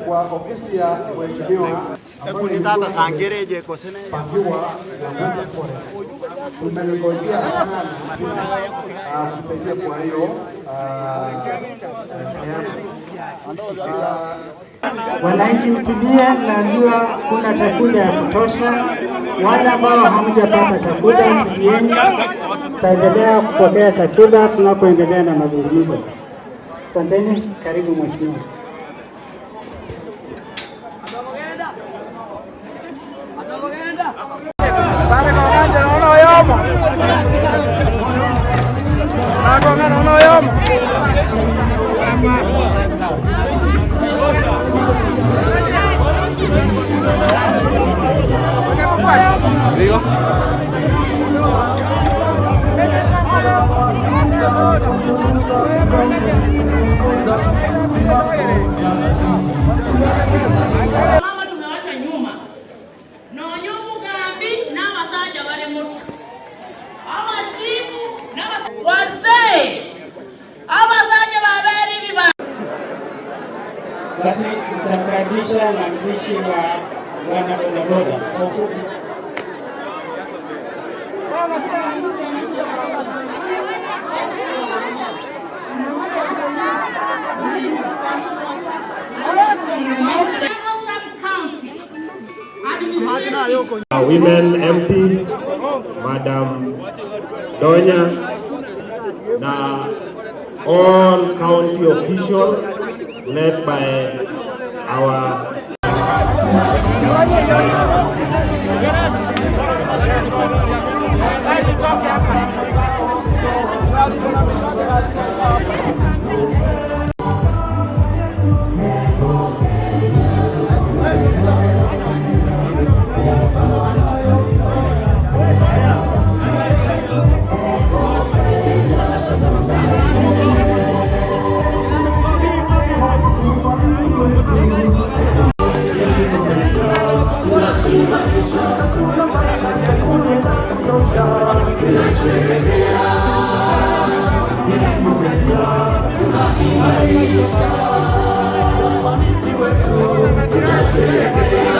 Kwa ofisi ya mheshimiwa Kunitata sangere je kosene pangiwa na Mwita Forest. Tumelingojea sana atusaidie kwa hiyo Wananchi mtulie, najua kuna chakula ya kutosha. Wale ambao hamjapata chakula, tulieni, tutaendelea kupokea chakula tunapoendelea na mazungumzo. Asanteni, karibu mheshimiwa. Mama tumewacha nyuma nonya omugambi n'abasajja bali mutu abachifu wazee abasajja baberi biba. Basi nitamkaribisha mwandishi wa wana bodaboda kwa ufupi. Women MP Madam Donya na all county officials led by our Tunaimarisha ufanisi wetu, tunasherehekea.